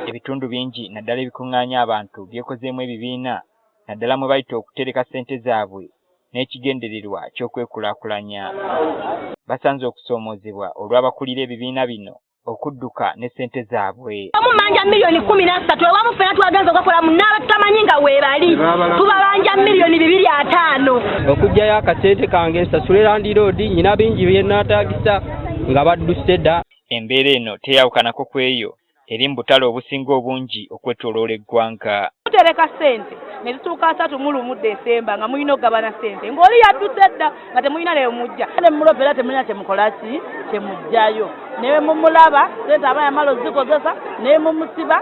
Ebitundu bingi naddala ebikuŋŋaanya abantu byekozeemu ebibiina naddala mwe bayita okutereka ssente zaabwe n'ekigendererwa ky'okwekulaakulanya. Basanze okusoomoozebwa olw'abakulira ebibiina bino okudduka ne ssente zaabwe. Mumanja 13 miliyoni, ewamu ffena twagenza okukola munaaba tutamanyi nga weebali, tubabanja miliyoni 250. Okuggyayo akasente kange nsasule landlord, nyina bingi bye naataagisa nga badduse dda. Embeera eno teyawukanako ku eyo eri mu butale obusinga obungi okwetooloola eggwanga. Tutereka ssente ne zituuka 31 Desemba nga mulina okugabana ssente, ng'oli yadduse dda nga temulina leyo mujja. Ne mulopa era temulina kyemukola ki kyemuggyayo, naye mumulaba ssente aba yamala ozikozesa, naye mumusiba.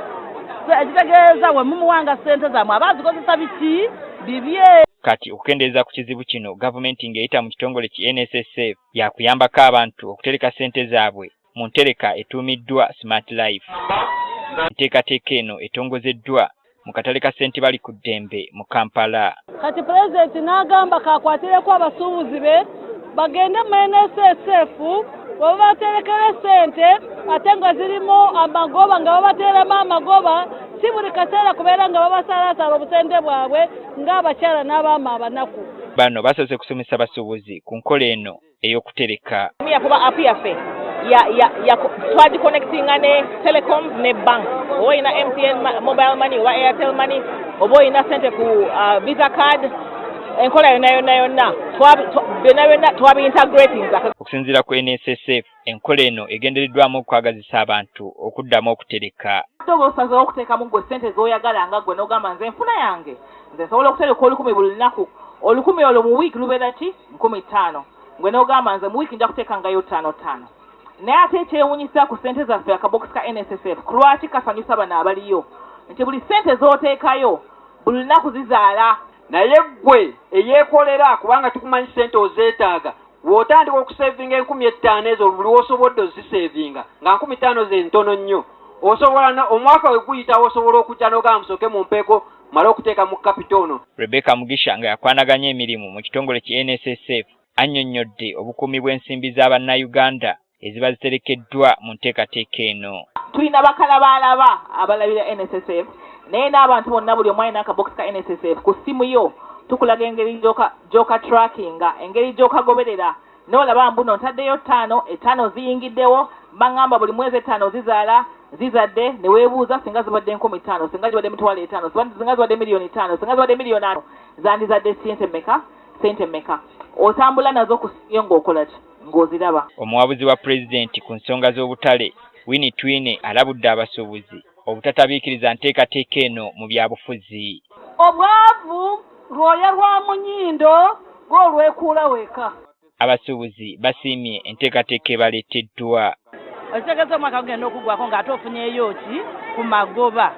Ekitegeeza we mumuwanga ssente zammwe aba azikozesa biki bibye. Kati okukendeeza ku kizibu kino, gavumenti ng'eyita mu kitongole ki NSSF yakuyambako abantu okutereka ssente zaabwe mu ntereka etuumiddwa Smart Life. Enteekateeka eno etongozeddwa mu katale ka Sentebali ku Ddembe mu Kampala. Kati pulezidenti n'agamba kakwatireko abasuubuzi be bagende mu NSSF babaterekere ssente ate nga zirimu amagoba, nga babateeramu amagoba, si buli kaseera kubeera nga babasalasala obusente bwabwe ng'abakyala n'abaama abanaku. Bano basoose kusomesa basuubuzi ku nkola eno ey'okutereka. Kuba app yaffe twagiconnectinga ne telecoms ne bank, oba olina MTN mobile money oba Airtel Money oba olina sente ku Visa card, enkola yonna yonna yonna, byonna byonna twabiintegratinga. Okusinziira ku NSSF, enkola eno egendereddwamu okwagazisa abantu okuddamu okutereka. Ate oba osazeewo okuteekamu gwe sente z'oyagala nga gwe n'ogamba, "Nze nfuna yange, nze nsobola okutereka 1,000 buli lunaku." 1,000 olwo mu wiiki lubeera ki? 5,000. Gwe n'ogamba, "Nze mu wiiki nja kuteekangayo ttaano ttaano." Naye ate ekyewunyisa ku ssente zaffe, akabokisi ka NSSF lwaki kasanyusa bano abaliyo nti buli ssente z'oteekayo buli lunaku zizaala. Naye ggwe eyeekolera, kubanga tukumanyi ssente ozeetaaga, w'otandika okusevinga 5,000 ezo, buli wosobodde ozisevinga nga 5,000 ze ntono nnyo, osobola omwaka we guyitawo osobola okujja n'ogamba, "Musooke mumpeeko male okuteeka mu capital ono." Rebecca Mugisha nga yakwanaganya emirimu mu kitongole ki NSSF annyonnyodde obukuumi bw'ensimbi z'abannayuganda eziba ziterekeddwa mu nteekateeka eno. Tulina bakalabaalaba abalabira NSSF, naye n'abantu bonna, buli omu alina akabokisi ka NSSF ku ssimu yo. Tukulaga engeri gy'oka trackinga, engeri gy'okagoberera, n'olaba mbuno ntaddeyo ttaano, ttaano ziyingiddewo, baŋŋamba buli mwezi ttaano zizaala, zizadde. Ne weebuuza, singa zibadde 5,000, singa zibadde 500,000, singa zibadde 5 miliyoni, singa zibadde 5 miliyoni, zandizadde sente mmeka, sente mmeka? Otambula nazo ku ssimu ng'okola ki? Ng'oziraba. Omuwabuzi wa pulezidenti ku nsonga z'obutale, Winnie Twine, alabudde abasuubuzi obutatabiikiriza nteekateeka eno mu byabufuzi. Obwavu lwoya lwa munyindo gw'olwekuula weka. Abasuubuzi basiimye enteekateeka ebaleeteddwa. Okitegeeza omwaka gugenda okuggwako ng'ate ofunyeyo ki ku magoba,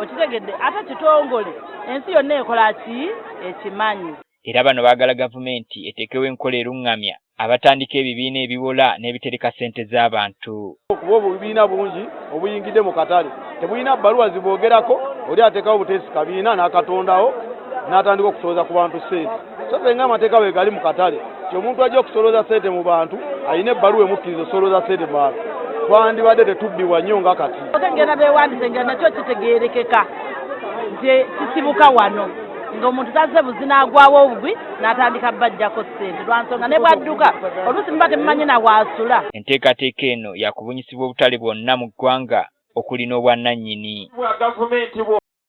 okitegedde? Ate kitongole ensi yonna ekola ki ekimanyi. Era bano baagala gavumenti eteekewo enkola eruŋŋamya abatandika ebibiina ebiwola n'ebitereka ssente z'abantu. Kuba obubiina bungi obuyingidde mu katale tebulina bbaluwa ziboogerako. Oli ateekawo buteesi kabiina n'akatondawo n'atandika okusolooza ku bantu ssente. So senga amateeka bwe gali mu katale ti omuntu ajja okusolooza ssente mu bantu alina ebbaluwa emukkiriza osolooza ssente mu bantu, twandibadde tetubbibwa nnyo nga kati. Okengenda beewandise nga nakyo kitegeerekeka nti kisibuka wano, ng'omuntu tazze buzina agwawo obugwi n'atandika bajjako ssente lwansonga ne bwadduka oluusi muba temumanyi nawaasula. Enteekateeka eno yakubunyisibwa obutale bwonna mu ggwanga okuli n'obwannannyini. Bwa gavumenti bwo.